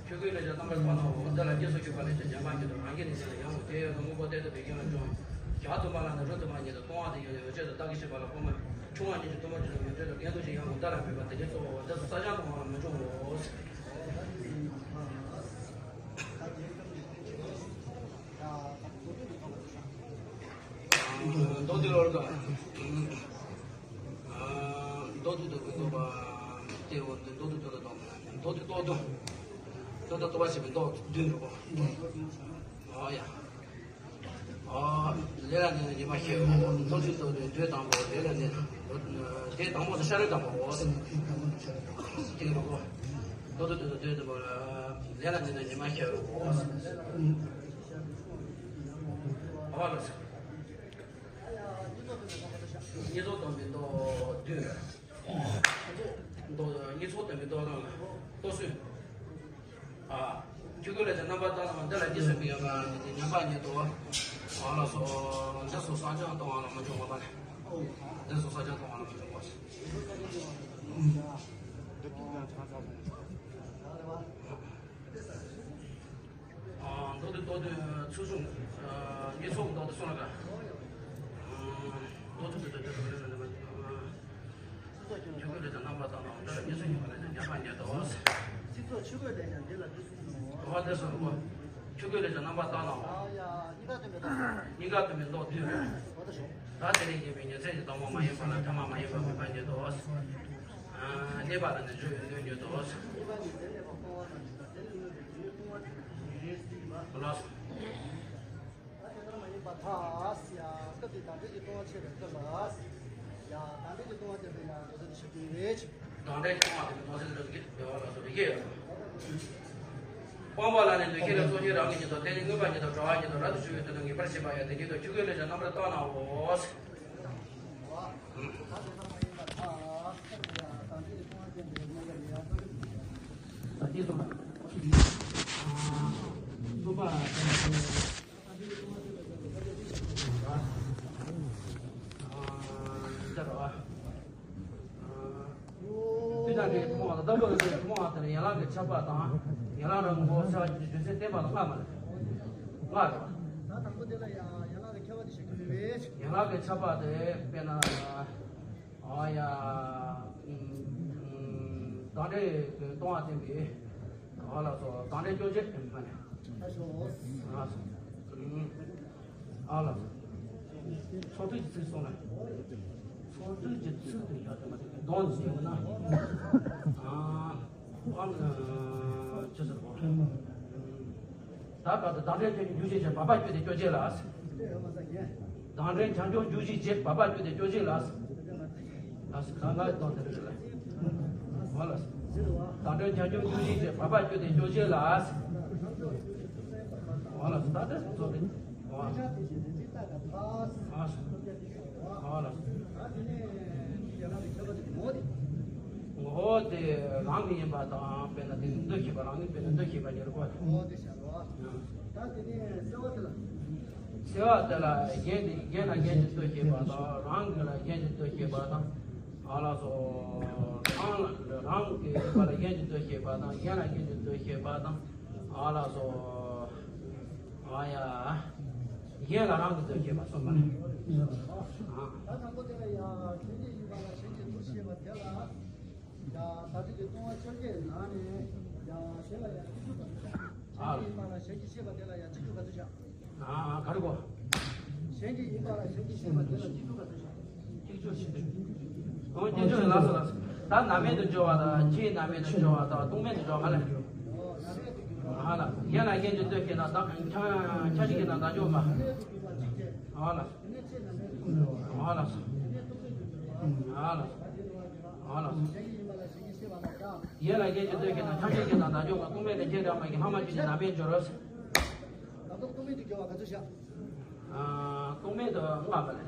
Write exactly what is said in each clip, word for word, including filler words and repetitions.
ཆོས་སྐུའི་ལས་བྱ་རྣམ་པར་དག་ནའོ། འདི་ལ་རྗེས་སུ་ཞུགས་པ་ལས་ཀྱང་བྱམས་པ་ཉིད་དོ། རང་གི་ནི་ཞིང་ལ་ཡང་དུ་དེ་ཡོད་དོ། དངོས་པོ་གཏན་དུ་བེད་ཀྱང་འཇོམས། ཞག་བདུན་པ་ལ་ནི་རོ་དུ་མ་ཉིད་དོ། ལྟུང་བ་དེ་ཡོད་ལ་ཡོ་བྱད་དུ་བདག་གིས་ཤེས་པ་ལ་སྐུལ་མ། ཆུང་བ་ཉིད་ཀྱི་དུ་མ་ཅི་ལ་མི་འདོད་དོ། གལ་དུ་ཞིག་ཡང་དུ་བདག་ལ་མེད་པ་དེ་ཉིད་གཙོ་བོའོ། འདི་སོ་ས་ཅང་དུ་མ་ལ་མི་འཇོག་གོ། མདོ་སྡེ་ལོར་ག་མདོ་སྡེ་དུ་གི་མདོ་པ་སྟེ་འོ་འདི་མདོ་སྡེ་དུ་ལ་དོ། མདོ་སྡེ་ལྟོ་བདུན། ལྟོ་དང་ལྟོ་བ་ཞེས་པའི་མདོ་བདུན་འདུག་གོ། ཨོ་ཡ། ཨོ། ལས་ལ་གནས་ནས་ཉི་མ་ཤར་བའོ། མདོ་སྡེ་ལྟོ་བདུན། དུས་དང་པོ་ལས་ལ་གནས། དེ་དང་པོ་དུ་ཤར་རེ་དང་པོའོ། དེ་གི་མདོ་སྡེ་ལྟོ་བདུན་དུ་མདོ་ལས་ལ་གནས་ནས་ཉི་མ་ཤར་བའོ། ཨོ་ལགས་སོ། བསྙེན་རྫོགས་སྡོམ་པའི་མདོ་བདུན། མདོ་བསྙེན་རྫོགས་སྡོམ་པའི་མདོ་རང་ལ་ལྟོ་སུན། ཨ། ཆོས་སྐུའི་ལས་བྱ་རྣམ་པར་དག་ནའོ། འདི་ལ་རྗེས་སུ་མི་ཡོང་བ་ཉིད་དེ་ཉམས་པ་ཉིད་དོ། ཨ་ལགས་སོ། འདི་སོ་ས་ཅང་ལྟུང་བ་ལ་མི་འཇོག་གོ་པ་ལས། འདི་སོ་ས་ཅང་ལྟུང་བ་ལ་མི་འཇོག་གོ། མདོ་སྡེ་ལྟོ་བདུན་ཚུལ་གསུམ། བསྙེན་རྫོགས་མདོ་སྡེ་གསུམ་ལ། མདོ་སྡེ་ལྟོ་བདུན་ཚུལ་གསུམ། ཆོས་སྐུའི་ལས་བྱ་རྣམ་པར་དག་ནའོ། འདི་ལ་རྗེས་སུ་མི་ཡོང་བ་ཉིད་དེ་ཉམས་པ་ཉིད་དོ། ཚིག་རྩོག་ཆོས་སྐུའི་ལས་བྱ་འདི་ལ་རྗེས་སུ་མི་ཡོང་བ། འོ་དེ་སོ་ནོ། ཆོས་སྐུའི་ལས་བྱ་རྣམ་པར་དག་ནའོ། སྙིང་ག་སྟོན་པའི་མདོ་བདུན། ད་དེ་ལས་སྐྱེས་པའི་ཉེར་འཚེ་ཡི་སྡོམ་པ་མ་ཡིན་པ་ལ་ཐ་མ་མ་ཡིན་པ་མེད་པ་ཉིད་དོ། གནས་པ་ལ་ནི་འཇུག་པའི་གནོད་ཉིད་དོ། ལགས་སོ། ད་དེ་ལྟར་མ་ཡིན་པར་ཐལ། ཡ། སྐབས་དེ་བདག་འབྲས་ཀྱི་ལྟུང་བ་ཆད་པའི་སྐབས་ལ། ཡ། བདག་འབྲས་ཀྱི་ལྟུང་བ་ཆད་པའི་ཡ་འདོད་ཚུལ་དུ་ཞིབ་ཏུ་ཡོད་པས། བདག་འབྲས་ཀྱི་ལྟུང་བ་དེ་ནི་མཐོང་ཚུལ་འདོད་ཚུལ་གྱི་འདོད་པ་ལ་སོགས་པའི་ཡོད། སྤངས་པ་ལ་ནི་འདུ་ཤེས་ལ་སོགས་ཉིད་རང་གི་ཉིད་དོ། དེ་ནི་མངོན་པ་ཉིད་དང་གྲོལ་བ་ཉིད་དང་རབ་ཏུ་ཞི་བའི་དོན་དུ་ངེས་པར་བྱེད་པ་ཡང་དེ་ཉིད་དོ། ཆོས་སྐུའི་ལས་བྱ་རྣམ་པར་དག་ནའོ། དེ་དང་འབྲེལ་ཐུན་མོང་དང་ལྟ་བུ་ལ་སོགས་པའི་ཐུན་མོང་བ་དེ་ལ་ཡན་ལག་གི་ཁྱབ་པ་དང་ཡན་ལག་རང་གི་ངོ་བོ་གསལ་བ་རྒྱུ་མཚན་བསྟན་པ་ལ་ལྔ་མ་རེད། ལྔ་རེད། ད་དང་པོ་དེ་ལ་ཡང་ཡན་ལག་གི་ཁྱབ་པ་དེ་ཞིག་གི་རེད། ཡན་ལག་གི་ཁྱབ་པ་དེ་དཔེར་ན། ཨ་ཡ། བདག་འབྲས་ཀྱི་ལྟུང་བ་བསྟན་པའི། ཨ་ལགས་སོ། བདག་འབྲས་སྐྱོ་བྱེད་མ་ནས། ཨ་ལགས་སོ། ཨ་ལགས་སོ། ཚོགས་དྲུག་གི་ཚིག་སོང་ན། ཚོགས་དྲུག་གི་ཚིག་དེ་ཡག་ཏུ་མ་དེ་གདོང་ནས་ཡོང་ན། ཨ། ཨ་ནི། ཅི་ཟེར་བ། ད་ག་དུ་བདག་འབྲས་ཁྱབ་འཇུག་བྱེད་ཅེས་པ་སྤངས་པ་སྤྱོད་དེ་སྐྱོ་བྱེད་ལ། བདག་འབྲས་ཁྱབ་འཇུག་བྱེད་ཅེས་པ་སྤངས་པ་སྤྱོད་དེ་སྐྱོ་བྱེད་ལ། ལ་སི་གང་ག་དོན་དེ་རེད་ལ། འོ་ལ་སི། བདག་འབྲས་ཁྱབ་འཇུག་བྱེད་ཅེས་པ་སྤངས་པ་སྤྱོད་དེ་སྐྱོ་བྱེད་ལ། འོ་ལ་སི་ད་དེ་ཚོ་རེད། འོ་ལ་སི། འོ་ལ་སི། ངོ་བོ་དེ་རང་གི་ཡིན་པ་དང་དཔེར་ན་དེ་འདུ་ཤེས་པ་རང་གི་དཔེར་ན་འདུ་ཤེས་པ་ཉེར་མཁོ་དང་། ད་དེ་ནས་སེལ་བ་དེ་ལ། སེལ་བ་དེ་ལ་གཞན་དེ་གཞན་ལ་གཞན་གྱི་འདུ་ཤེས་པ་དང་རང་གི་ལ་གཞན་གྱི་འདུ་ཤེས་པ་དང་། ཨ་ལགས་སོ། རང་ལ་རང་གི་ཡིན་པ་ལ་གཞན་གྱི་འདུ་ཤེས་པ་དང་གཞན་ལ་གཞན་གྱི་འདུ་ཤེས་པ་དང་། ཨ་ལགས་སོ། ཨ་ཡ། གཞན་ལ་རང་གི་འདུ་ཤེས་པ་གསུམ་པ་རེད། ད་དང་པོ་དེ་ལ་ཡང་གཞན་གྱི་ཡིན་པ་ལ་གཞན་གྱི་འདུ་ཤེས་པ་དེ་ལ། ཡ། ད་དེ་གི་ལྟུང་བ་བཅོ་བརྒྱད་ནང་ནས་ཡ་གཞན་ལ་ཡ་གཅིག་གྱུར་ག་ཚོད་བྱ། གཞན་གྱི་ཡིན་པ་ལ་གཞན་གྱིས་ཤེས་པ་དེ་ལ་ཡ་གཅིག་གྱུར་ག་ཚོད་བྱ། ཨ་ཨ་ག་རེ་གོ། གཞན་གྱི་ཡིན་པ་ལ་གཞན་གྱིས་ཤེས་པ་དེ་ལ་གཅིག་གྱུར་ག་ཚོད་བྱ། གཅིག་གྱུར་ཞིག་རེད། ཨོ་གཅིག་གྱུར་ལགས་སོ་ལགས་སོ། ད་རྣམ་སྨིན་དུ་སྦྱོར་བ་དང་ཕྱིའི་རྣམ་སྨིན་དུ་སྦྱོར་བ་དང་སྟོང་སྨིན་དུ་སྦྱོར་བ་ལ། ཨ་ལ་གཞན་ལ་གཞན་གྱི་འདུ་ཤེས་ན་དང་ཁྱབ་ཁྱབ་བྱེད་ཀྱི་ན་དང་འཇོག་མ། ཨ་ལ། ཨ་ལ། ཨ་ལ། ཨ་ལ། རྒྱན་ལ་རྒྱན་གྱི་མདོས་བྱས་ན། ཕྱག་ཆེན་གྱི་དང་བདག་འཇོག་གི། རྟོག་མེད་ལས་སྐྱེས་དྲན་པ་ཡི། ལྷག་མ་བཅུ་གཉིས་ནམ་མེད་འབྱོར་རོ། ད་རྟོག་མེད་དུ་གྱུར་པ་ག་ཚོད་བཞག་ཨ། རྟོག་མེད་དུ་ལྔ་པ་ལས།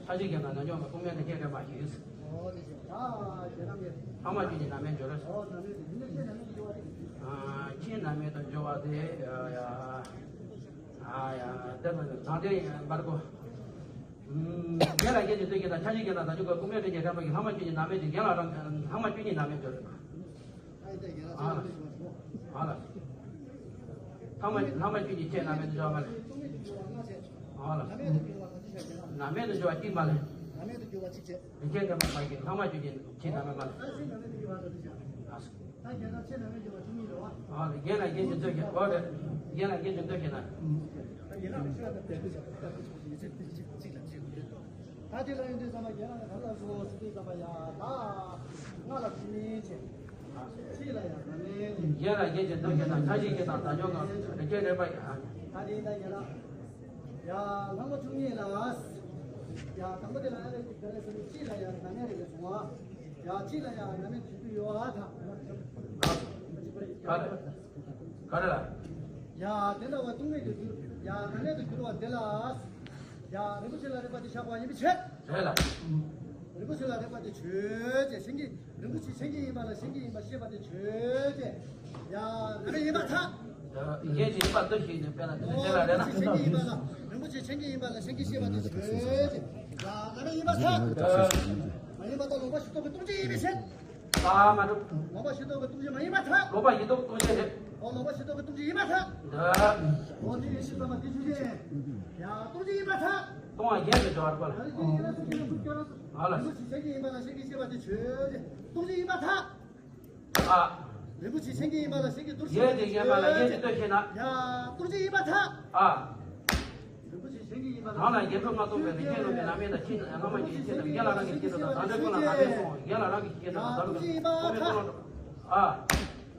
ཕྱག་ཆེན་གྱི་དང་བདག་འཇོག་གི། རྟོག་མེད་ལས་སྐྱེས་དྲན་པ་ཡི། ཨོ་དེ་བཞག་ད་རྒྱན་ལ་རྒྱན། ལྷག་མ་བཅུ་གཉིས་ནམ་མེད་འབྱོར་རོ། ཨོ་ནམ་མེད་དུ། ཡིན་ན་ཆེས་ནམ་མེད་དུ་གྱུར་པ་དེ། ཨ། ཆེས་ནམ་མེད་དུ་འབྱོར་བ་དེ། ཨ་ཡ། ཨ་ཡ། དེ་མ་ནི་དང་དེ་ཡིན་པར་གོ། ཨུམ། རྒྱན་ལ་རྒྱན་གྱི་མདོས་བྱས་ན། ཕྱག་ཆེན་གྱི་དང་བདག་འཇོག་གི། རྟོག་མེད་ལས་སྐྱེས་དྲན་པ་ཡི། ལྷག་མ་བཅུ་གཉིས་ནམ་མེད་འབྱོར། རྒྱན་ལ་རང་། ལྷག་མ་བཅུ་གཉིས་ནམ་མེད་འབྱོར། ཨ་ལ། ཨ་ལ། ལྷག་མ། ལྷག་མ་བཅུ་གཉིས་ཆེས་ནམ་མེད་དུ་འབྱོར་བ་ལས། ཨ་ལ། ནམ་མེད་དུ་འབྱོར་བ་གཅིག་མ་ལས། ལས་སྐྱེས་དྲན་པ་མ་གི། ལྷག་མ་བཅུ་གཉིས་ཆེས་ནམ་མེད་མ་ལས། ཨ་ལ། རྒྱན་ལ་རྒྱན་གྱི་མདོས་བྱས། ཨོ་རེད། རྒྱན་ལ་རྒྱན་གྱི་མདོས་བྱས་ན། ད་དེ་ལ་ཡོན་ཏན་ཚང་མ་རྒྱན་ལ་ག་ལ་སོ་སོ་དེ་ཚང་མ་ཡ་ད་ལྔ་ལ་བཅུ་གཉིས་བྱས། གཅིག་ལ་ཡ་ནམ་མེད་བྱས། རྒྱན་ལ་རྒྱན་གྱི་མདོས་བྱས་ན། ཕྱག་ཆེན་གྱི་དང་བདག་འཇོག་གི། ལས་སྐྱེས་དྲན་པ་ཡི། ད་དེ་ད་རྒྱན་ལ་ཡ་ལྷག་མ་བཅུ་གཉིས་ལ། ཡ་དང་པོ་དེ་ལ་ཡ་ལས་ཀྱི་ག་ལ་སོ་སོ་གཅིག་ལ་ཡ་ནམ་མེད་རེ་རེ་སོང་བ། ཡ་གཅིག་ལ་ཡ་ནམ་མེད་བྱེད་རྒྱུ་ཡོད་ཨ་ད། ག་རེ། ག་རེ་ལ། ཡ་དེ་འདྲ་བ་རྟོག་མེད་དུ་གྱུར། ཡ་ནམ་མེད་དུ་གྱུར་བ་དེ་ལ། ཡ་རིན་པོ་ཆེ་ལ་རེག་པ་དེ་བཞག་པ་ཡིན་པའི་ཕྱིར། རེད་ལ། རིན་པོ་ཆེ་ལ་རེག་པ་དེ་ཆོས་ཅན། མཚན་གྱི། རིན་པོ་ཆེ་མཚན་གྱི་ཡིན་པ་ལ་མཚན་གྱི་ཡིན་པ་ཤེས་པ་དེ་ཆོས་ཅན། ཡ་ནམ་མེད་ཡིན་པར་ཐལ། ཡིན་གྱི་ཡིན་པ་འདུ་ཤེས་ནས་དཔེར་ན་དེ་འདྲ་རེད་ན། རིན་པོ་ཆེ་མཚན་གྱི་ཡིན་པ་ལ། རིན་པོ་ཆེ་མཚན་གྱི་ཡིན་པ་ལ་མཚན་གྱི་ཤེས་པ་དེ་ཆོས་ཅན། ཡ་ནམ་མེད་ཡིན་པར་ཐལ། མ་ཡིན་པར་ཐལ། ལོག་པ་བཞི་སྟོང་གི་སྟོང་ཆེན་ཡིན་པའི་ཕྱིར། ཨ་མ་འགྲུབ། ལོག་པ་བཞི་སྟོང་གི་སྟོང་ཆེན་མ་ཡིན་པར་ཐལ། ལོག་པ་བཞི་སྟོང་གི་སྟོང་ཆེན་རེད། ཨོ་ལོག་པ་བཞི་སྟོང་གི་སྟོང་ཆེན་ཡིན་པར་ཐལ། འདི། ཨོ་དེ་ཡིན་ཕྱིར་ཙམ་པ་དེ་ཆོས་ཅན། ཡ་སྟོང་ཆེན་ཡིན་པར་ཐལ། སྟོང་བ་རྒྱན་དུ་སྦྱོར་བ་ལ། ཨ་ལ་དེ་ཡིན་ན་སྟོང་ཆེན་ཡིན་པར་ཐལ། རིན་པོ་ཆེ་མཚན་གྱི་ཡིན་པ་ལ་མཚན་གྱི་ཤེས་པ་དེ་ཆོས་ཅན། སྟོང་ཆེན་ཡིན་པར་ཐལ། ཨ། རིན་པོ་ཆེ་མཚན་གྱི་ཡིན་པ་ལ་མཚན་གྱི་འདུ་ཤེས་པ་དེ་ཆོས་ཅན། ཡ་སྟོང་ཆེན་ཡིན་པར་ཐལ། ཨ། རིན་པོ་ཆེ་མཚན་གྱི་ཡིན་པ་ལ། རང་ལ་རྒྱན་དུ་མ་གཏོགས་པའི་ལས་སྐྱེས་རྣམས་ཀྱི་ནམ་མེད་དང་། ཕྱིས་ནི་ལྷག་མ་བཅུ་གཉིས་ཆེས་དང་། རྒྱན་ལ་རང་གི་ཤེས་དང་། བདག་འདྲའི་ཀུན་ལ་ནམ་མེད་སོང་། རྒྱན་ལ་རང་གི་ཤེས་དང་། བདག་འདྲའི་ཀུན་ལ་ཨ།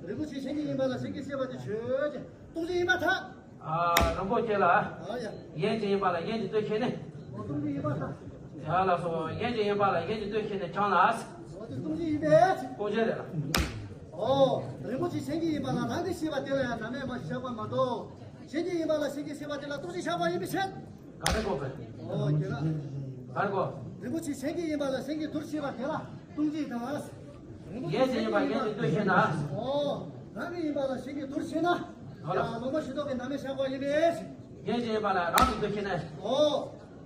རིན་པོ་ཆེ་མཚན་གྱི་ཡིན་པ་ལ་མཚན་གྱི་ཤེས་པ་དེ་ཆོས་ཅན། སྟོང་ཆེན་ཡིན་པར་ཐལ། ཨ། རིན་པོ་ཆེ་ལ། ཨ་ཡ། རྒྱན་ཅན་ཡིན་པ་ལ་རྒྱན་གྱི་མདོས་བྱས་ནས། སྟོང་ཆེན་ཡིན་པར་ཐལ། ཡ་ལགས་སོ། རྒྱན་ཅན་ཡིན་པ་ལ་རྒྱན་གྱི་མདོས་བྱས་ནས་ཆང་ལ། སྟོང་ཆེན་ཡིན་པས། སྟོང་ཆེན་རེད་ལ། ཨོ། རིན་པོ་ཆེ་མཚན་གྱི་ཡིན་པ་ལ་རང་གི་ཤེས་པ་དེ་ལ་ཡང་ནམ་མེད་མ་ཞིག་བཞག་པ་མ་གཏོགས། མཚན་གྱི་ཡིན་པ་ལ་མཚན་གྱི་ཤེས་པ་དེ་ལ་སྟོང་ཆེན་བཞག་པ་ཡིན་པའི་ཕྱིར། ག་རེ་གོ་གི། ཨོ་རྒྱན་ལ། ག་རེ་གོ། རིན་པོ་ཆེ་མཚན་གྱི་ཡིན་པ་ལ་མཚན་གྱི་འདུ་ཤེས་པ་དེ་ལ་སྟོང་ཆེན་དང་། རྒྱན་ཅན་ཡིན་པ་རྒྱན་གྱི་མདོས་བྱས་ན། ཨོ། རང་གི་ཡིན་པ་ལ་མཚན་གྱི་འདུ་ཤེས་ན། ཨོ་ལ། ཡ་ལོག་པ་བཞི་སྟོང་གི་ནམ་མེད་བཞག་པ་ཡིན་པས། རྒྱན་ཅན་ཡིན་པ་ལ་རང་གི་མདོས་བྱས་ན། ཨོ།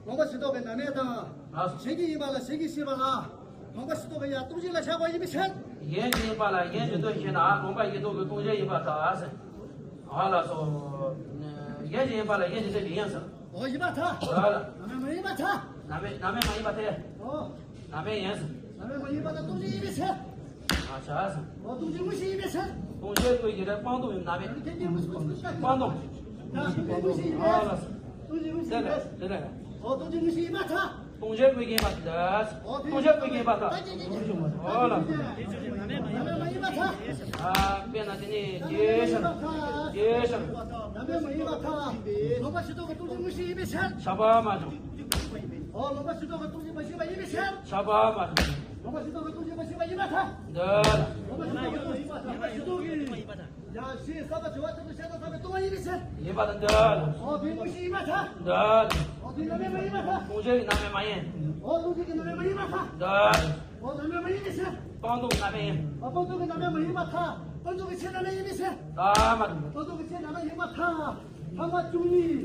ལོག་པ་བཞི་སྟོང་གི་ནམ་མེད་དང་། ལགས་སོ། མཚན་གྱི་ཡིན་པ་ལ་མཚན་གྱི་ཤེས་པ་ལ། ལོག་པ་བཞི་སྟོང་གི་ཡ་སྟོང་ཆེན་ལ་བཞག་པ་ཡིན་པའི་ཕྱིར། རྒྱན་ཅན་ཡིན་པ་ལ་རྒྱན་གྱི་མདོས་བྱས་ན། ལོག་པ་བཞི་སྟོང་གི་སྟོང་ཆེན་ཡིན་པར་ཐལ། ཨ་ལགས་སོ། རྒྱན་ཅན་ཡིན་པ་ལ་རྒྱན་གྱི་མདོས་བྱས་ཡིན་ཟེར། ཨོ་ཡིན་པར་ཐལ། ཨ་ལ། ནམ་མེད་མ་ཡིན་པར་ཐལ། ནམ་མེད་ནམ་མེད་མ་ཡིན་པར་ཐལ། ཨོ། ནམ་མེད་ཡིན་ཟེར། ནམ་མེད་མ་ཡིན་པར་ཐལ། སྟོང་ཆེན་ཡིན་པའི་ཕྱིར། ཨ་ཆ་ཟེར། ཨོ་སྟོང་ཆེན་དངོས་གཞི་ཡིན་པའི་ཕྱིར། སྟོང་ཆེན་དངོས་གཞི་རེད། སྤང་ལྟུང་ཡིན། ནམ་མེད། སྤང་ལྟུང་། ཡ་སྟོང་ཆེན་དངོས་གཞི་ཡིན་པས། ཨ་ལ། སྟོང་ཆེན་དངོས་གཞི་ཡིན་པས། དེ་ལ། ཨོ་སྟོང་ཆེན་དངོས་གཞི་ཡིན་པར་ཐལ། སྟོང་ཆེན་དངོས་གཞི་ཡིན་པར་ཐལ། སྟོང་ཆེན་དངོས་གཞི་ཡིན་པར་ཐལ། ཨོ་ལ། ནམ་མེད་མ་ཡིན་པར་ཐལ། ཨ་དཔེར་ན་དེ་ནི་རྒྱས་ཤིང་། རྒྱས་ཤིང་། ནམ་མེད་མ་ཡིན་པར་ཐལ། ལོག་པ་བཞི་སྟོང་གི་སྟོང་ཆེན་དངོས་གཞི་ཡིན་པའི་ཕྱིར། ཁྱབ་པ་མ་བྱུང་། ཨོ་ལོག་པ་བཞི་སྟོང་གི་སྟོང་ཆེན་མ་ཤེས་པ་ཡིན་པའི་ཕྱིར། ཁྱབ་པ་མ་བྱུང་། ལོག་པ་བཞི་སྟོང་གི་སྟོང་ཆེན་མ་ཤེས་པ་ཡིན་པར་ཐལ། འདོད། ལོག་པ་བཞི་སྟོང་གི་སྟོང་ཆེན་མ་ཤེས་པ་ཡིན་པར་ཐལ། ཡ་ཞེས་བསམ་པ་བྱ་བ་ཆེན་པོ་ཤེས་རབ་བསམ་པའི་སྟོང་པ་ཡིན་པའི་ཕྱིར། ཡིན་པར་ཐལ། འདོད། ཨོ་དེ་དངོས་གཞི་ཡིན་པར་ཐལ། འདོད། ཨོ་དེ་ནམ་མེད་མ་ཡིན་པར་ཐལ། སྟོང་ཆེན་གྱི་ནམ་མེད་མ་ཡིན། ཨོ་སྟོང་ཆེན་གྱི་ནམ་མེད་མ་ཡིན་པར་ཐལ། འདོད། ཨོ་ནམ་མེད་མ་ཡིན་པའི་ཕྱིར། སྤང་ལྟུང་གི་ནམ་མེད་ཡིན། ཨོ་སྤང་ལྟུང་གི་ནམ་མེད་མ་ཡིན་པར་ཐལ། སྤང་ལྟུང་གི་ཆོས་ནམ་མེད་ཡིན་པའི་ཕྱིར། ཐལ་མ་ཐལ། སྤང་ལྟུང་གི་ཆོས་ནམ་མེད་ཡིན་པར་ཐལ། ལྷག་མ་བཅུ་གཉིས།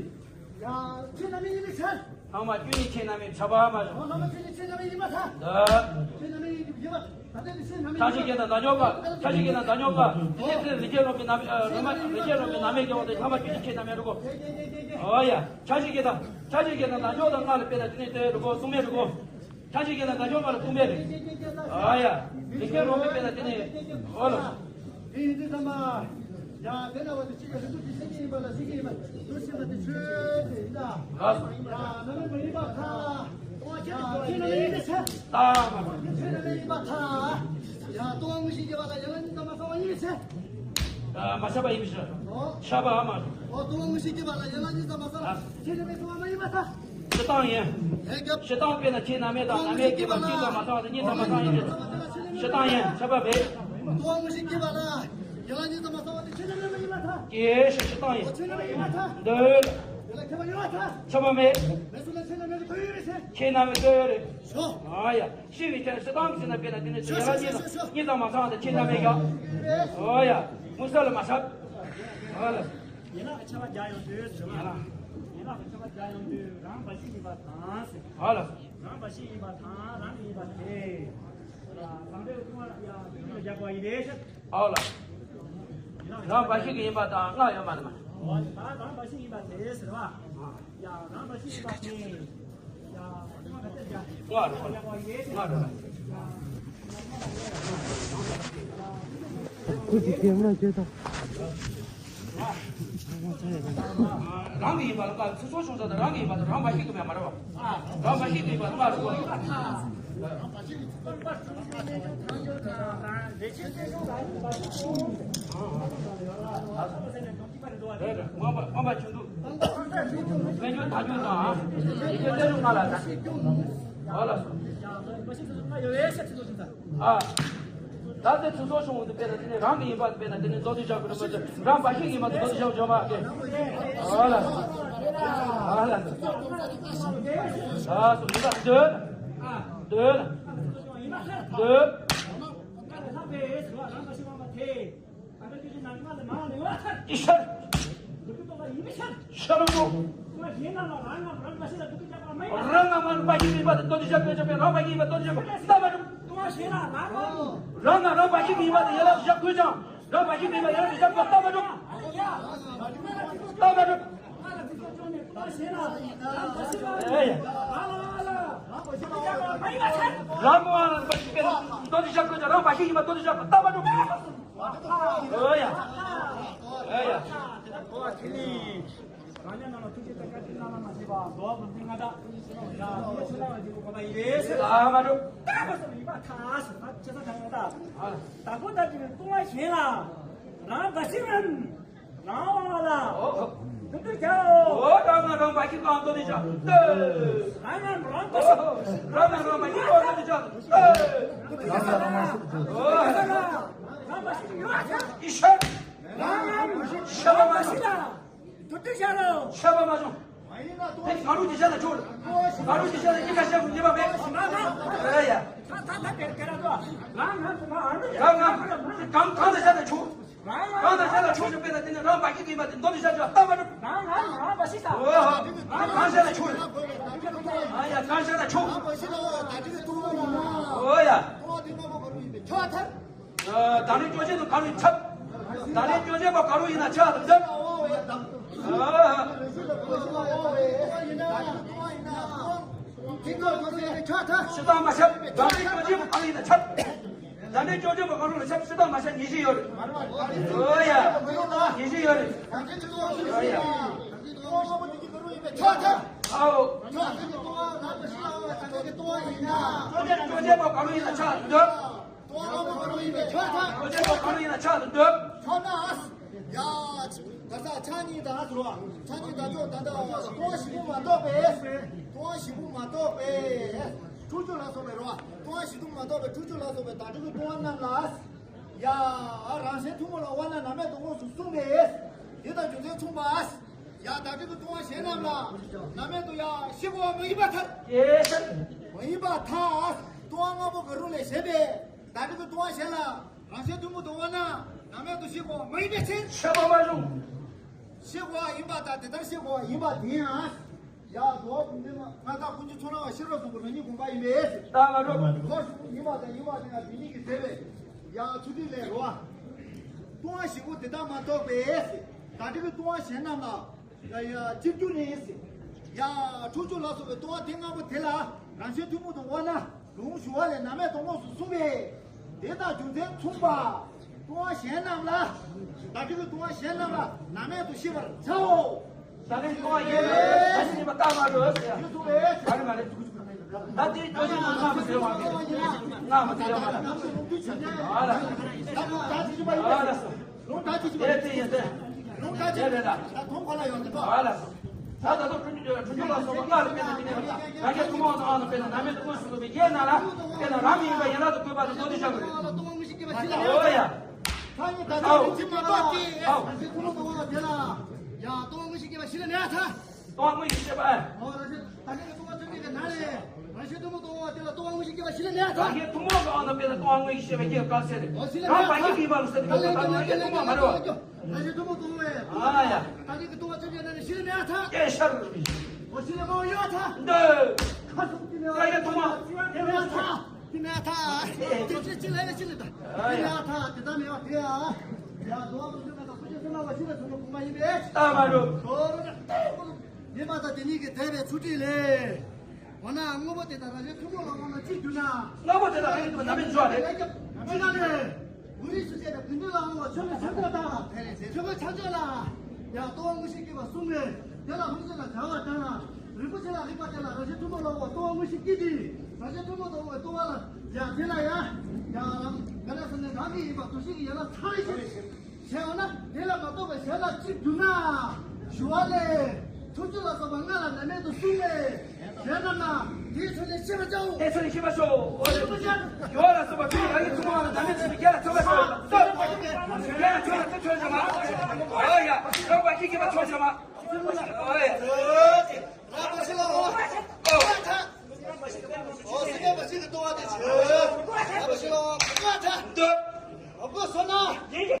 ཡ་ཆོས་ནམ་མེད་ཡིན་པའི་ཕྱིར། ལྷག་མ་བཅུ་གཉིས་ཆོས་ནམ་མེད་ཁྱབ་པ་མ་བྱུང་། ཨོ་ལྷག་མ་བཅུ་གཉིས་ཆོས་ནམ་མེད་ཡིན་པར་ཐལ། འདོད། ཆོས་ནམ་མེད་ཡིན་པར་ཐལ། ཕྱག་ཆེན་གྱི་དང་བདག་འཇོག་པ། ཕྱག་ཆེན་གྱི་དང་བདག་འཇོག་པ། ཨོ་དེ་ལས་རིགས་ཅན་རྣམས་ཀྱི་ནམ་མེད། ཨ་རིགས་མ། རིགས་ཅན་རྣམས་ཀྱི་ནམ་མེད་ཀྱང་དེ་ལྷག་མ་བཅུ་གཉིས་ཆོས་ནམ་མེད་རེད་གོ། ཨོ་ཡ། ཕྱག་ཆེན་གྱི་དང་། ཕྱག་ཆེན་གྱི་དང་བདག་འཇོག་དང་ལྔ་ལ་དཔེར་ན་དེ་ནས་དེ་རེད་གོ། སྟོང་མེད་རེད་གོ། ཕྱག་ཆེན་གྱི་དང་བདག་འཇོག་པ་ལ་སྟོང་མེད་རེད། ཨོ་ཡ། རིགས་ཅན་རྣམས་དཔེར་ན་དེ་ནས་ཨོ་ལ། དེ་ཡིན་དུས་ཙམ་པ། ཡ་དེ་ན་བ་དེ་གཅིག་ག་རིན་པོ་ཆེ་མཚན་གྱི་ཡིན་པ་ལ་མཚན་གྱི་ཡིན་པ་འདུ་ཤེས་པ་དེ་ཆོས་ཅན་ཡིན་ད། ལགས་སོ། ཡ་ནམ་མེད་མ་ཡིན་པར་ཐལ། ཡ་ཆོས་ནམ་མེད་ཡིན་པའི་ཕྱིར། ལྟ་མ། ཆོས་ནམ་མེད་ཡིན་པར་ཐལ། ཡ་ལྟུང་བ་དངོས་གཞི་སྐྱེ་བ་ལ་ཡན་ལག་གཉིས་ཙམ་མ་ཚང་བ་ཡིན་པའི་ཕྱིར། ཨ་མ་ཁྱབ་པ་ཡིན་པའི་ཕྱིར། ཨོ། ཁྱབ་པ་མ། ཨོ་ལྟུང་བ་དངོས་གཞི་སྐྱེ་བ་ལ་ཡན་ལག་གཉིས་ཙམ་མ་ཚང་བ་ཆོས་ནམ་མེད་ཚང་བ་མ་ཡིན་པར་ཐལ། སྤྱིར་བཏང་ཡིན། ཨེ་སྐབས། སྤྱིར་བཏང་དཔེར་ན་ཆོས་ནམ་མེད་དང་ནམ་མེད་སྐྱེ་བ་གཅིག་ཙམ་མ་ཚང་བ་དང་གཉིས་ཙམ་མ་ཚང་ཡིན་པའི་ཕྱིར། སྤྱིར་བཏང་ཡིན། ཁྱབ་པ་མེད། ལྟོ་བ་མི་ཞིག་སྐྱེས་པ་ལ། ཡ་ལ་ཉིད་ཙམ་མ་གསང་བ་དེ་ཆོས་རྣམས་མེད་པ་ཡིན་པར་ཐལ། ཀྱེ་ཤེས་བྱེད་སྟངས་ཡིན། ཆོས་རྣམས་མེད་པར་ཐལ། འདོད། དེ་ལ་མཁས་པ་ཡོད་པར་ཐལ། ཁྱབ་པ་མེད། མེད་སོགས་ལ་ཆོས་རྣམས་མེད་དུ་གོས་ཡོད་རེད་ཟེར། ཁྱེད་རྣམས་མེད་གོས་ཡོད་རེད། ཤོ། ཨ་ཡ། ཤི་བའི་ཚེ་སྲིད་དང་ཟེར་ན་དཔེར་ན་དེ་ནི་ཤོ་ཡ་ལ་ཤོ་ཉིད་ཤོ་ཤོ། ཉིད་ཙམ་མ་གསང་དེ་ཆོས་རྣམས་མེད་ཀྱང་། ཨོ་ཡ། མུ་ས་ལ་མ་ཤབ། ཨ་ལ། ཡན་ལག་གི་ཁྱབ་པ་རྒྱག་ཡོང་དུས་ཟེར་བ། ཡན་ལག་གི་ཁྱབ་པ་རྒྱག་ཡོང་དུས་རང་འབའ་ཞིག་ཡིན་པ་དང་ཟེར། ཨ་ལ། རང་འབའ་ཞིག་ཡིན་པ་དང་རང་ཡིན་པ་དེ། བཟང་པོའི་སྐུ་ལ་ཡང་སྐུ་ལ་རྒྱག་པ་ཡིན་པས་ཟེར། ཨོ་ལ། རང་འབའ་ཞིག་ཡིན་པ་དང་སྔགས་ཡོད་མ་རེད་མ། ད་རང་འབའ་ཞིག་ཡིན་པ་དེ་ཟེར་བ། ཡ་རང་འབའ་ཞིག་ཡིན་པ་དེ། ཡ་སྔགས་རེད་སྔགས་རེད། ཁུ་ཅི་སྐྱེ་མ་སྐྱེ་དང་། རང་གི་ཡིན་པ་ལ་ཚེ་སྲོག་ཤོང་ས་དང་རང་གི་ཡིན་པ་དང་རང་འབའ་ཞིག་གི་མེད་མ་རེད་བ། རང་འབའ་ཞིག་གི་ཡིན་པ་ལ་ཚེ་སྲོག་ཤོང་ས། རེད་རེད། མངོན་པ་མངོན་པ་ཆུང་དུ། དཔལ་འབྱོར་དར་རྒྱས་དང་། ཡིག་སྐྱོན་གཏན་འཇགས་ལ་དང་། ཨ་ལ། ཨ། ད་ལྟའི་ཚེ་སྲོག་ཤོང་དུ་དཔེར་ན་དེ་ནི་རང་གི་ཡིན་པ་དཔེར་ན་དེ་ནི་མདོ་སྡེ་བཞག་གི་རེད་མ་གཏོགས་རང་འབའ་ཞིག་ཡིན་པ་དེ་མདོ་སྡེ་བཞག་བྱ་མ་སྐད། ཨ་ལ། ཨ་ལ། ཨ་སོ་མི་ད་འདོད། འདོད། འདོད། ཨི་ཤར། ཤར་མོ། རང་ང་མ་རང་འབའ་ཞིག་ལ་འདུག་གི་བྱ་བ་མ་ཡིན། ལྟ་མ་གྲུབ། རང་ང་རང་འབའ་ཞིག་ཡིན་པ་དེ་ཡན་ལག་བཞག་དགོས་ཀྱང་རང་འབའ་ཞིག་ཡིན་པ་ཡན་ལག་བཞག་དགོས་ཀྱང་ལྟ་མ་གྲུབ། ལྟ་མ་གྲུབ། ཨེ་ཡ། རང་ང་རང་འབའ་ཞིག་ཡིན་པ་དེ་བཞག་དགོས་ཀྱང་རང་འབའ་ཞིག་ཡིན་པ་དེ་བཞག་ལྟ་མ་གྲུབ། ཨོ་ཡ། ཨོ་ཡ། རང་ཉིད་རྣམས་ལ་ཐུགས་རྗེ་དང་བཀའ་དྲིན་བླ་ན་མ་མཆིས་པ་རྫོགས་པའི་ལྷ་དང་། ཡ་མི་ཆོས་ལ་བ་ཞིག་གོ་བ་ཡིན་ཟེར། ཨ་མ་འགྲོ། ད་མ་སོང་ཡིན་པ་ཐག་སོང་ད་ཆེ་ས་ཐག་ཡོད་ད། བདག་པོ་ལྟ་ཅི་ནས་ལྟུང་བ་གཞན་ལ་རང་འབའ་ཞིག་རྣམས་རང་དབང་ལ་འདུ་འདུ་བྱའོ། ཨོ་རང་ང་རང་འབའ་ཞིག་གང་དོ་ནི་བྱ། རང་ང་རང་འབའ་ཞིག་རང་ང་རང་འབའ་ཞིག་གང་དོ་ནི་བྱ། རང་ང་རང་འབའ་ཞིག་གང་དོ་ནི་བྱ། ཨོ་རང་ང་རང་འབའ་ཞིག་ཡོད་ཨ་ཆ། ཨི་ཤར། རང་ང་རང་འབའ་ཞིག་ལ། དུ་དུ་ཤ་རོ། ཤ་བ་མ་བྱུང་། དེ་ང་རུ་ཇི་ཤ་ལ་ཆོག་ང་རུ་ཇི་ཤ་ལ་ཉི་ཁ་ཤ་ཉི་མ་མེད། ཨེ་ཡ། ད་ད་ད་དེར་དེར་ཨ་ད། ང་ང་ང་ཨ་རུ། གང་གང་གང་དུ་ཤ་ལ་ཆོག་གང་དུ་ཤ་ལ་ཆོག་ཅིག་པས་ན་དེ་ནི་རང་འབའ་ཞིག་ཡིན་པ་དེ་མདོ་དུ་ཤ་ཆོག་ལྟ་མ་གྲུབ། ང་ང་ང་འབའ་ཞིག་ད། ཨོ་ཧ། གང་ཤ་ལ་ཆོག་ཨ་ཡ་གང་ཤ་ལ་ཆོག་ཨོ་ཡ། ད་ནི་སྐྱོ་ཆེན་དུ་ག་རུ་ཡིན་ཁྱབ། ད་ནི་སྐྱོ་ཆེན་པ་ག་རུ་ཡིན་ན་ཆ་དུ་འདབ། ཤི་དང་མ་ཤབ། ད་ནི་སྐྱོ་ཆེན་པ་ག་རུ་ཡིན་ན་ཆབ། ད་ནི་སྐྱོ་ཆེན་པ་ག་རུ་ལ་ཆབ། ཤི་དང་མ་ཤབ་ཉི་ཤུ་ཡོད་རེད། ཨོ་ཡ། ཉི་ཤུ་ཡོད་རེད། ཨོ་ཡ། ཨའོ། སྐྱོ་ཆེན་པ་ག་རུ་ཡིན་ན་ཆ་དུ་འདབ། ལྟོ་བ་སྔ་མ་ག་རུ་ཡིན་ན་ཆ་དུ་འདོད། ལྟོ་བ་སྔ་མ་ག་རུ་ཡིན་པའི་ཆ་ཐག་ལྟོ་བ་སྔ་མ་ག་རུ་ཡིན་ན་ཆ་དུ་འདོད། ཆ་ན་ཨ། ཡ། ག་ས་ཆ་གཉིས་དང་ཨ་ཟེར་བ། ཆ་གཉིས་དང་ཅོག་ད་ལྟ་ལྟོ་བ་བཞི་པོ་མ་གཏོགས་པས། ལྟོ་བ་བཞི་པོ་མ་གཏོགས་པས། ཁྲུ་ཆུ་ལ་སོགས་པའི་རོ། ལྟོ་བ་བཞི་པོ་མ་གཏོགས་པའི་ཁྲུ་ཆུ་ལ་སོགས་པའི་བདག་འབྲས་ཀྱི་ལྟུང་བ་རྣམས་ལ། ཡ། རང་གཞན་ཐུན་མོང་ལ་དབང་ན་ན་མེད་དོ་དགོངས་སུ་གསུངས་པས། དེ་དང་རྒྱུ་མཚན་མཚུངས་པ། ཡ། བདག་འབྲས་ཀྱི་ལྟུང་བ་གཞན་རྣམས་ལ། ན་མེད་དུ་ཡ་ཤི་དགོས་པ་མ་ཡིན་པར་ཐལ། ཡེ་ཤ། མ་ཡིན་པར་ཐལ། ལྟུང་བ་ལྔ་པོ་ག་རུ་ལས་གཞན་པའི། བདག་འབྲས་ཀྱི་ལྟུང་བ་གཞན་ལ། རང་གཞན་ཐུན་མོང་དུ་དབང་ན། ན་མེད་དུ་ཤི་དགོས་པ་མ་ཡིན་པའི་ཕྱིར། ཤི་དགོས་པ་མ་བྱུང་། ཤི་དགོས་པ་ཡིན་པ་དང་དེ་ལྟར་ཤི་དགོས་པ་ཡིན་པ་དེ་ཡང་། ཡ། འགྲོ་བ་ཀུན་ལྡན་མ་ང་དག་ཀུན་གྱི་ཚོགས་རང་བ་ཤེས་རབ་གསུམ་པོ་རང་ཉིད་དགོངས་པ་ཡིན་པས། ད་ང་འགྲོ། འགྲོ་བ་ཀུན་ཡིན་པ་དང་ཡིན་པ་དེ་ཡང་དེ་ཉིད་ཀྱིས་ཟད་པས། ཡ། ཚུལ་ཁྲིམས་ལས་རོ། ལྟུང་བ་བཞི་པོ་དེ་དག་མ་གཏོགས་པས། བདག་འབྲས་ཀྱི་ལྟུང་བ་གཞན་རྣམས་ལ། ཡ་ཡ་ཅིར་འགྱུར་ནས། ཡ། ཁྲུ་ཆུ་ལ་སོགས་པའི་ལྟུང་བ་དེ་ལྔ་པོ་དེ་ལ་རང་གཞན་ཐུན་མོང་དུ་དབང་ན་ལུང་ཞུ་བ་ལས་ན་མེད་དོ་དགོངས་སུ་གསུངས་པས། དེ་དང་རྒྱུ་མཚན་མཚུངས་པ། ལྟུང་བ་གཞན་རྣམས་ལ། བདག་འབྲས་ཀྱི་ལྟུང་བ་གཞན་རྣམས་ལ་ན་མེད་དུ་ཤེས་པར་བྱའོ། ད་ནི་ལྟུང་བ་ཡོད་ད་ནི་ཉིད་པ་ལྟ་མ་འགྲོ་ཟེར། ཡོད་ཚུལ་རེད། ད་ནི་མ་རེད། ད་དེ་ཅོ་ཅི་ནང་ང་མ་ཟེར་བ་མེད། ང་མ་ཟེར་བ་མ་རེད། ཨ་ལ། ཨ་ལ་སོ། ལུང་དག་ཅིག་ཡོད་དེ་ཡིན་ཏེ། ལུང་དག་ཅིག་ཡོད་རེད་ད། ད་དོན་གོ་ལ་ཡོང་དེ་པ། ཨ་ལ་སོ། ད་ད་དུང་ཁྲུ་ཆུ་ཁྲུ་ཆུ་ལ་སོགས་པ་སྔགས་ལ་དཔེར་ན་དེ་ནས་རང་རྒྱལ་ཐུན་མོང་དུ་ཨང་དུ་དཔེར་ན་ན་མེད་དུ་དགོངས་སུ་གསུངས་པའི་རྒྱན་ནང་ལ་དཔེར་ན་རང་མི་ཡིན་པ་ཡན་ལག་ཏུ་བཀོད་པ་ལ་མདོ་སྡེ་བཞག་དགོས། ཨོ་ཡ། ཁ་ཡི་ད་ལྟ་ཨའོ། ཅི་མ་གཏོགས་ཀྱི། ཨའོ། རང་བཞིན་ཐུན་མོང་གཏོང་བ་དེ་ལ་ཡ་གཏོང་བ་དངོས་གཞི་སྐྱེ་བ་ཞི་ལ་མེད་ཐལ། གཏོང་བ་དངོས་གཞི་སྐྱེ་བ་ཨ། ཨོ་རང་བཞིན་ད་ལྟའི་གཏོང་བ་ཐུན་མོང་གི་ནང་ནས་རང་བཞིན་ཐུན་མོང་གཏོང་བ་དེ་ལ་གཏོང་བ་དངོས་གཞི་སྐྱེ་བ་ཞི་ལ་མེད་ཐལ། རང་བཞིན་ཐུན་མོང་གི་ཨ་ན་དཔེ་ལ་གཏོང་བ་དངོས་གཞི་སྐྱེ་བ་སྐབས་སེ་རེད། ཨོ་ཞི་ལ་མེད་ཐལ། རང་བ་ཞིག་གིས་མ་རུ་ས་དེ་ད་ལྟའི་གཏོང་བ་ཐུན་མོང་གཏོང་བ་མ་རུ། རང་བཞིན་ཐུན་མོང་གཏོང་བས། ཨ་ཡ། ད་ལྟའི་གཏོང་བ་ཐུན་མོང་ནང་ནས་ཞི་ལ་མེད་ཐལ། སྐྱེ་ཤར་རུ་མི་ཤི། ཨོ་ཞི་ལ་མ་ཡོད་ཐལ། འདི། ཁ་སུམ་ཅི་མེད་པ། ད་ཡ་ཐུན་མོང་། ཞི་ལ་མེད་ཐལ། དེ་མེད་ཐལ། དེ་ཅི་ཅི་ལ་ཡ་ཅི་ལ་ད། དེ་མེད་ཐལ། དེ་ད་མེད་པ་དེ་ཡ། ཡ་དོ་བ་དུ་ཅི་མེད་ད་ཁུ་ཅི་སེ་ན་བ་ཤི་ལ་ཚོ་ལ་གོང་མ་ཡིན་པས། ད་མ་རུ། དོ་རུ་ན་ཏེ་ཀུ་ལུ། ཉི་མ་ད་དེ་ཉིད་ཀྱི་དད་པའི་ཚུལ་ཁྲིད་ལས། འོ་ན་དངོས་པོ་དེ་དག་རང་བཞིན་ཐུན་མོང་ལ་དབང་ན་ཅི་འགྱུར་ན། དངོས་པོ་དེ་དག་རང་བཞིན་ཐུན་མོང་ན་མི་འགྱུར་བ་རེད། ཅི་ག་ནས། འོ་རིགས་སུ་བྱས་ནས་དགེ་འདུན་ལ་དབང་བ་ཆོས་ཀྱི་ཆོས་སྐྱོང་དང་། ཆོས་སྐྱོང་ཆ་འཇོག་ལ། ཡང་ལྟུང་བ་དངོས་གཞི་སྐྱེས་པ་གསུམ་ལས། དེ་ལ་ལྷུང་བཟེད་ལ་བྱ་བ་དང་། རིན་པོ་ཆེ་ལ་རིག་པ་དེ་ལ་རང་བཞིན་ཐུན་མོང་ལ་དབང་བ་ལྟུང་བ་དངོས་གཞི་སྐྱེས་ཏེ། རང་བཞིན་ཐུན་མོང་དུ་དབང་བའི་ལྟུང་བ་ལ། ཡང་དེ་ལ་ཡང་། ཡང་རང་ག་ལ་ཟེར་ནས་རང་གི་ཡིན་པ་འདུ་ཤེས་ཀྱི་ཡན་ལག་ཚང་རེ་ཞིག་ཞེས་འོ་ན་དེ་ལ་མ་གཏོགས་པའི་གཞན་ལ་ཅི་འགྱུར་ན། ཞུ་བ་ལས། ཐུགས་རྒྱུད་ལ་སོགས་པ་ལྔ་ལ་ནམ་མེད་དུ་གསུངས་ནས། གཞན་རྣམས་ན་དེའི་ཚུལ་ནི་ཤེས་པར་བྱའོ། དེའི་ཚུལ་ནི་ཤེས་པར་ཤོག །འོ་ཞུ་བ་ལ་སོགས་པ་ཚུལ་ཡང་ཡིན་ཐུན་མོང་བ་ལ་ནམ་མེད་ཚུལ་གྱི་རྒྱལ་ལ་ཐོབ་པར་ཤོག །རྒྱལ་ལ་ཐོབ་པར་ཐུགས་ཆོས་བྱ་མ། འོ་ཡ། ཐོབ་པ་ཤེས་ཀྱི་མ་ཐོབ་བྱ་མ། འོ་ཡ།